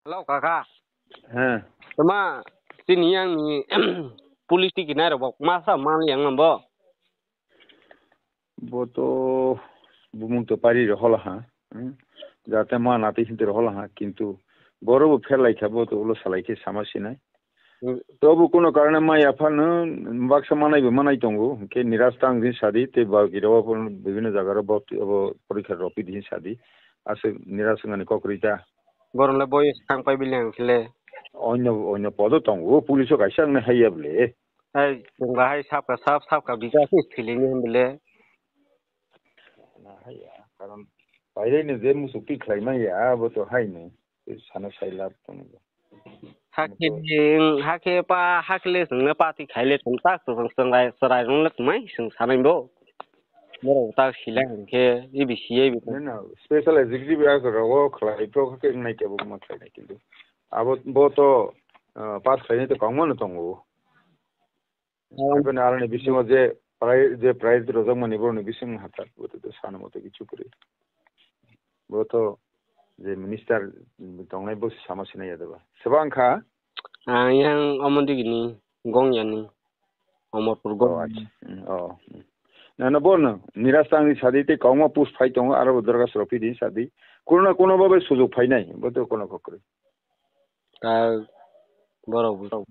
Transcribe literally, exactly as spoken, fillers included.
Hello, kaka. He. Tama, chini yang ni police tiki nai rok bok masa man yang nambo. Bo to bumung to pari rok hola ha. Hmm. Jate ma nati hinti rok hola ha. Kintu boro bo pher lai kha, bo to ulo salai khe sama sinai. Hmm. To bo kuno karone ma yapha no baksa manai bo manai tongo. Ke niras tang din sadi, te ba kira bo bibhinno jaga ro bo, bo porikha rok pidi hin sadi. Aswk niras wngani kok rita. Borok le boyes thang pai bile ang khe le. Onyo, onyo podo tongo, police o kaisa wngna haiya bole. Hai, chwng bahai sapka sap, sapka bija khe thwilini hwn bole. Na haiya, karon paireno je musuk twi khlai manya, abo to haino, tei sana sai lab tongo. Hakhe, hakhe pa, hakhe le chwngno party khaile chwng tak chwng chwng rai, chwrai rwng le tongmai chwng sanai bo. Borok tak sila hinkhe, ibi siya ibi. No, no, special executive ya rogo khlai pro khe nai kebo ma khlai nai kintu. Abo bo to, ah, pass khlainai to kwbangma no tongo. Aboni aroni bisingo je prai-, je prize rojak mani boroni bising hathar bo to sana moto kichu kwrwi. Bo to je minister tongnai bo sama sinai ya doba. Seba wngkha? Ah, yang omo digini, gong yani. Omorpur Oh, gong. Acha. Mm, oh, mm. Na, na, bono, niras tangni sadi tei kwbangma post phai tongo, aro bo dorgas rok pidi sadi. Kuno na kuno babe sujok phainai, bo to kuno kokroi. Ta borok bo.